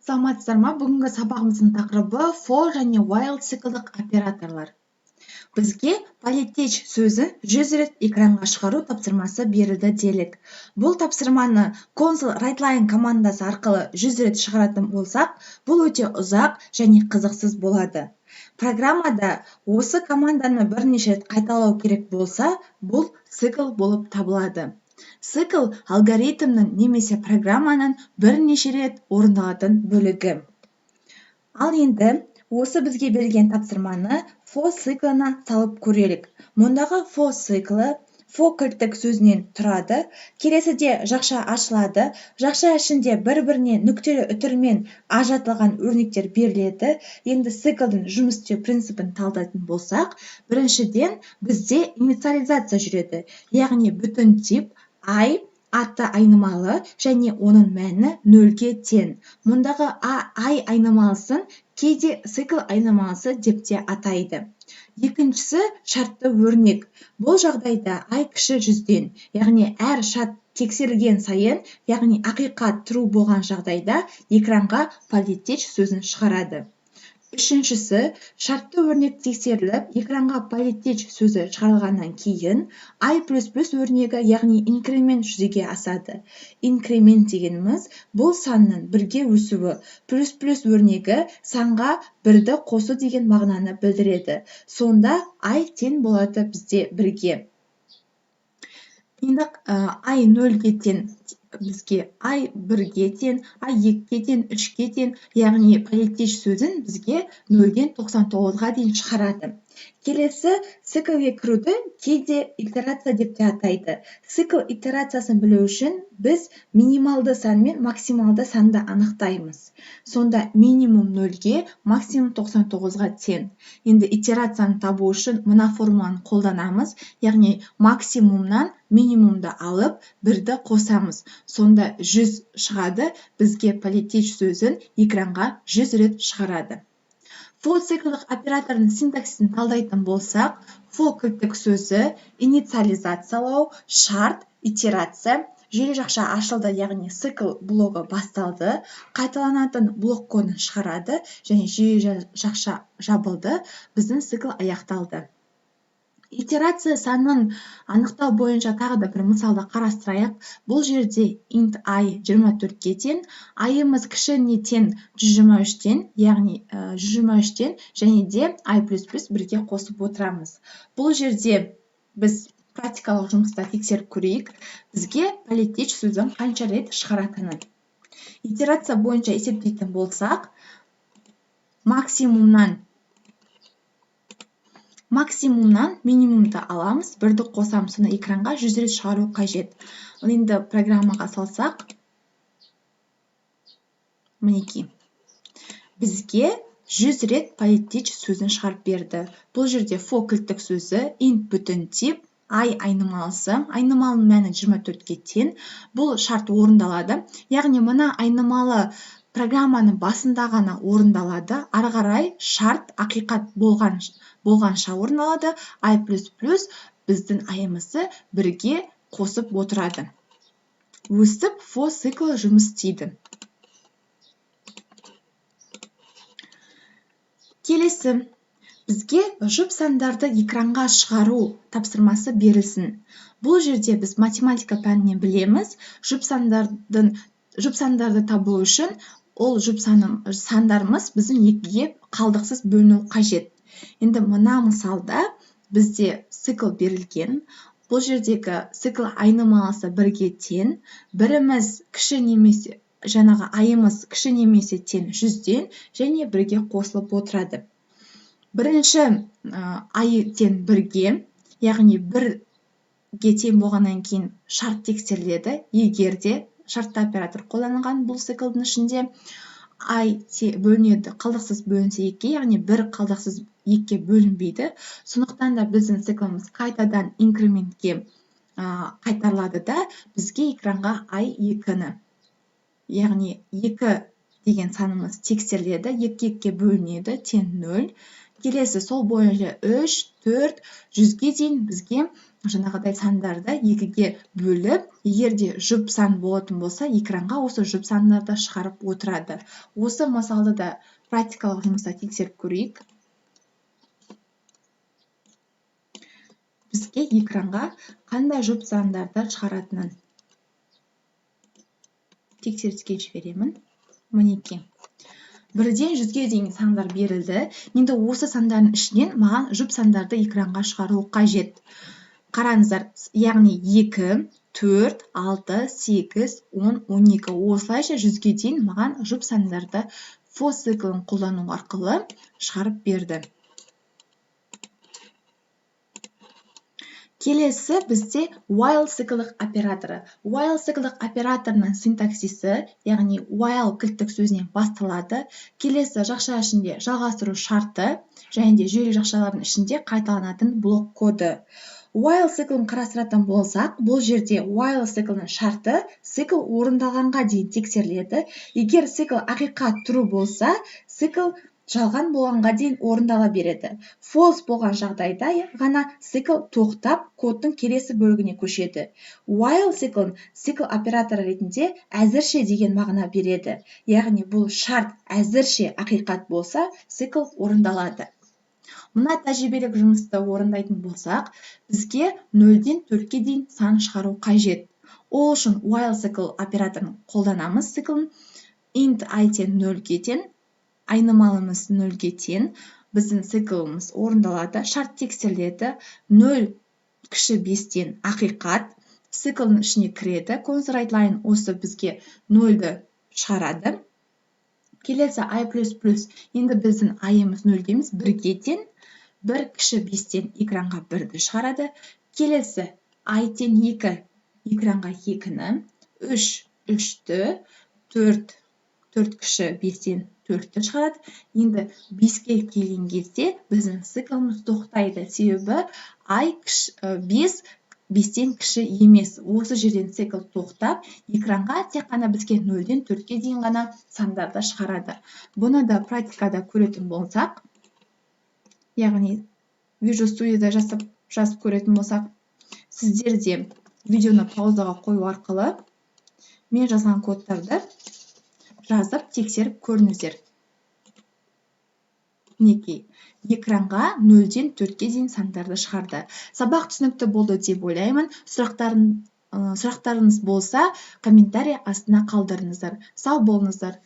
Саламатсыздар ма? Бүгінгі сабағымыздың тақырыбы for және while циклдық операторлар. Бізге «политеч» сөзін 100 рет экранға шығару тапсырмасы берілді делік. Бұл тапсырманы console writeLine командасы арқылы 100 рет шығаратын болсақ, бұл өте ұзақ және қызықсыз болады. Программада осы команданы бірнеше рет қайталау керек болса, бұл цикл болып табылады. Цикл — алгоритмнің немесе программаның бірнеше рет орындалатын бөлігі. Ал енді осы бізге берілген тапсырманы for циклына салып көрелік. Мұндағы for циклі for кілттік сөзінен тұрады. Келесіде жақша ашылады, жақша ішінде бір-біріне нүктелі үтірмен ажыратылған өрнектер беріледі. Енді циклдің жұмыс істеу принципін талдайтын болсақ, біріншіден, бізде инициализация жүреді, яғни бүтін тип i атты айнымалы және оның мәні нөлге тең. Мұндағы i айнымалысын кейде цикл айнымалысы деп те атайды. Екіншісі — шартты өрнек. Бұл жағдайда i кіші 100-ден, яғни әр шарт тексерілген сайын, яғни ақиқат true болған жағдайда, экранға «политеч» сөзін шығарады. Үшіншісі — шартты өрнек тексеріліп, экранға «политеч» сөзі шығарылғаннан кейін i плюс плюс өрнегі, яғни инкремент жүзеге асады. Инкремент дегеніміз — бұл санның бірге өсуі, плюс плюс өрнегі санға бірді қосу деген мағынаны білдіреді. Сонда i тең болады бізде бірге. Енді i нөлге тең, бізге i бірге тең, i екіге тең, үшке тең, яғни «политеч» сөзін бізге 0-ден 99-ға дейін шығарады. Келесі, циклге кіруді кейде итерация деп те атайды. Цикл итерациясын білу үшін біз минималды сан мен максималды санды анықтаймыз. Сонда минимум нөлге, максимум 99-ға тең. Енді итерацияны табу үшін мына формуланы қолданамыз, яғни максимумнан минимумды алып, бірді қосамыз. Сонда 100 шығады. Бізге «политеч» сөзін экранға 100 рет шығарады. For циклдық операторының синтаксисін талдайтын болсақ, for кілттік сөзі, инициализациялау, шарт, итерация, желі жақша ашылды, яғни цикл блогы басталды, қайталанатын блок кодын шығарады және жүйе жақша жабылды, біздің цикл аяқталды. Итерация санын анықтау бойынша тағы да бір мысалды қарастырайық. Бұл жерде int i 24-ке тең, i-ымыз кіші не тең 123-тен, яғни 123-тен, және де i плюс плюс бірге қосып отырамыз. Бұл жерде біз практикалық жұмыста тексеріп көрейік, бізге «политеч» сөзін қанша рет шығаратынын. Итерация бойынша есептейтін болсақ, максимумнан минимумды аламыз, бірді қосамыз, соны экранға 100 рет шығару қажет. Ал енді программаға салсақ, мінекей, бізге 100 рет «политеч» сөзін шығарып берді. Бұл жерде for кілттік сөзі, int бүтін тип, i айнымалысы, айнымалының мәні 24-ке тең. Бұл шарт орындалады, яғни мына айнымалы программаның басында ғана орындалады, ары қарай шарт ақиқат болғанша орындалады. I плюс плюс біздің i-ымызды бірге қосып отырады. Өстіп for циклі жұмыс істейді. Келесі, бізге жұп сандарды экранға шығару тапсырмасы берілсін. Бұл жерде біз математика пәнінен білеміз, жұп сандарды табу үшін ол жұп сандарымыз біздің екіге қалдықсыз бөліну қажет. Енді мына мысалда бізде цикл берілген. Бұл жердегі цикл айнымалысы бірге тең, біріміз кіші немесе, жаңағы i-ымыз кіші немесе тең 100-ден және бірге қосылып отырады. Бірінші, i тең бірге, яғни бірге тең болғаннан кейін шарт тексеріледі. Егер де шартты оператор қолданылған, бұл циклдың ішінде i бөлінеді, қалдықсыз бөлінсе екіге, яғни бір қалдықсыз екіге бөлінбейді. Сондықтан да біздің цикліміз қайтадан инкрементке қайтарылады да, бізге экранға i екіні, яғни екі деген санымыз тексеріледі, екі екіге бөлінеді, тең нөл. Келесі сол бойынша үш, төрт, 100-ге дейін бізге жаңағыдай сандарды екіге бөліп Егер де жұп сан болатын болса, экранға осы жұп сандарды шығарып отырады. Осы мысалды да практикалық жұмыста тексеріп көрейік. Бізге экранға қандай жұп сандарды шығаратынын тексеріске жіберемін. Мінекей, 1-ден 100-ге дейін сандар берілді. Енді осы сандардың ішінен маған жұп сандарды экранға шығару қажет. Қараңыздар, яғни 2, 4, 6, 8, 10, 12. Осылайша 100-ге дейін маған жұп сандарды for циклін қолдану арқылы шығарып берді. Келесі бізде while циклдық операторы. While циклдық операторының синтаксисі, яғни while кілттік сөзінен басталады. Келесі жақша ішінде жалғастыру шарты және де жүйелік жақшалардың ішінде қайталанатын блок коды. While циклін қарастыратын болсақ, бұл жерде while циклінің шарты цикл орындалғанға дейін тексеріледі. Егер цикл ақиқат true болса, цикл жалған болғанға дейін орындала береді. False болған жағдайда ғана цикл тоқтап, кодтың келесі бөлігіне көшеді. While циклін цикл операторы ретінде әзірше деген мағына береді. Яғни бұл шарт әзірше ақиқат болса, цикл орындалады. Мына тәжірибелік жұмысты орындайтын болсақ, бізге 0-ден 4-ке дейін сан шығару қажет. Ол үшін while цикл операторын қолданамыз циклін. Int i тең 0-ге тең, айнымалымыз 0-ге тең, біздің цикліміз орындалады, шарт тексеріледі, 0 кіші 5-тен ақиқат, циклдің ішіне кіреді, console write осы бізге 0-ді шығарады. Келесі i плюс плюс, енді біздің i-ымыз 0-ге емес, 1-ге тең, 1 кіші 5-тен экранға 1-ді шығарады. Келесі i тең 2, экранға 2-ні, 3 3-ті, 4 4 кіші 5-тен 4-ті шығарады. Енді 5-ке келген кезде біздің цикліміз тоқтайды, себебі i 5 5-тен кіші емес. Осы жерден цикл тоқтап, экранға тек қана бізге 0-ден 4-ке дейін ғана сандарды шығарады. Бұны да практикада көретін болсақ, яғни Visual Studio-да жазып көретін болсақ, сіздер де видеоны паузаға қою арқылы мен жазған кодтарды жазып тексеріп көріңіздер. Мінекей, экранға 0-ден 4-ке дейін сандарды шығарды. Сабақ түсінікті болды деп ойлаймын. Сұрақтарыңыз болса, комментарий астына қалдырыңыздар. Сау болыңыздар.